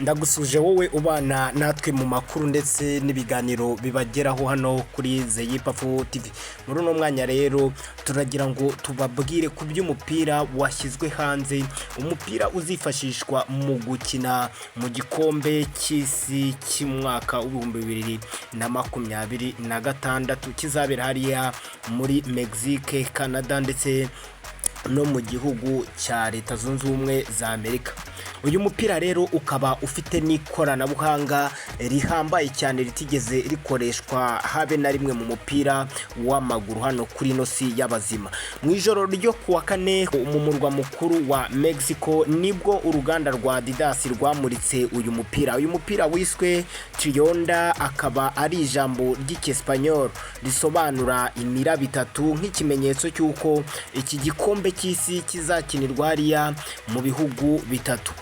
Ndagusuje wowe ubana natwe mu makuru ndetse n'ibiganiro bibageraho hano kuri Zeyipafu TV. Muri uno mwanya rero turagira ngo tubabwire ku by'umupira washyizwe hanze, umupira uzifashishwa mu gukina mu gikombe cy'isi cy'umwaka w'2026 kizabera hariya muri Mexique, Canada ndetse no mu gihugu cya Leta Zunze Ubumwe za Amerika. Uyu mupira rero ukaba ufite n'ikoranabuhanga rihambaye cyane ritigeze rikoreshwa habe na rimwe mu mupira w'amaguru hano kuri ino si y'abazima. Mu ijoro ryo kuwa kane mu murwa mukuru wa Mexico nibwo uruganda rwa Adidas rwamuritse uyu mupira. Uyu mupira wiswe Trionda, akaba ari ijambo ry'Icyesipanyol risobanura imiraba itatu, nk'ikimenyetso cy'uko iki gikombe cy'isi kizakinirwa hariya mu bihugu bitatu.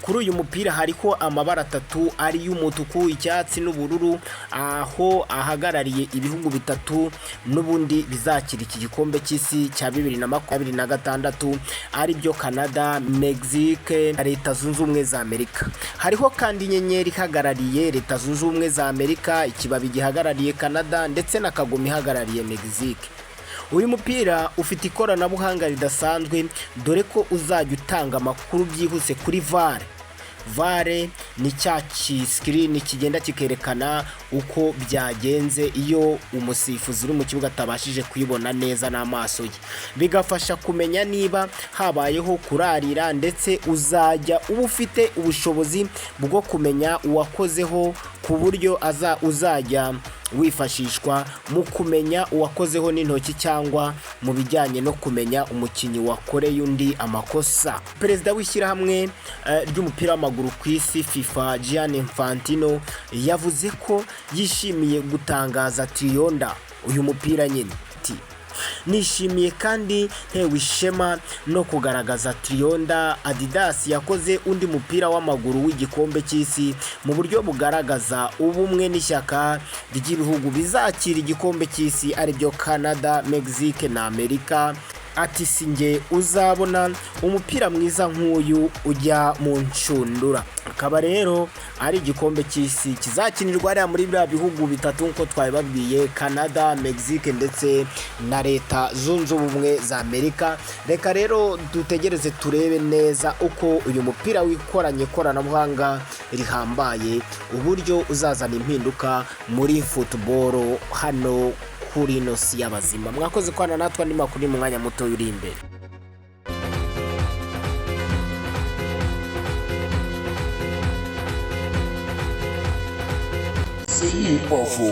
Kuri uyu mupira hariho amabara atatu ari y'umutuku, icyatsi n'ubururu, aho ahagarariye ibihugu bitatu n'ubundi bizakira iki gikombe cy'isi cya 2026, aribyo Canada, Mexique na Leta Zunze Ubumwe za Amerika. Hariho kandi inyenyeri ihagarariye Leta Zunze Ubumwe za Amerika, ikibabi gihagarariye Canada ndetse na kagoma ihagarariye Mexique. Uyu mupira ufite ikoranabuhanga ridasanzwe, dore ko uzajya utanga amakuru byihuse kuri VAR. VAR ni cya ki screen kigenda kikerekana uko byagenze iyo umusifuzi uri mu kibuga atabashije kuyibona neza n'amaso ye, bigafasha kumenya niba habayeho kurarira, ndetse uzajya uba ufite ubushobozi bwo kumenya uwakozeho, ku buryo aza uzajya wifashishwa mu kumenya uwakozeho n'intoki cyangwa mu bijyanye no kumenya umukinnyi wakoreye undi amakosa. Perezida w'ishyirahamwe ry'umupira w'amaguru ku isi, FIFA, Gianni Infantino, yavuze ko yishimiye gutangaza Trionda, uyu mupira nyine. Ati: "Nishimiye kandi ntewe ishema no kugaragaza Trionda. Adidas yakoze undi mupira w'amaguru w'igikombe cy'isi mu buryo bugaragaza ubumwe n'ishyaka ry'ibihugu bizakira igikombe cy'isi, aribyo Canada, Mexique na Amerika." Ati: "Si njye uzabona umupira mwiza nk'uyu ujya mu nshundura." Akaba rero ari igikombe cy'isi kizakinirwa hariya muri biriya bihugu bitatu nk'uko twabibabwiye, Canada, Mexique ndetse na Leta Zunze Ubumwe za Amerika. Reka rero dutegereze turebe neza uko uyu mupira wikoranye ikoranabuhanga rihambaye, uburyo uzazana impinduka muri football hano kuri ino si y'abazima. Mwakoze kwana natwe, andi makuru mu mwanya muto uri imbere. Zeyipafu.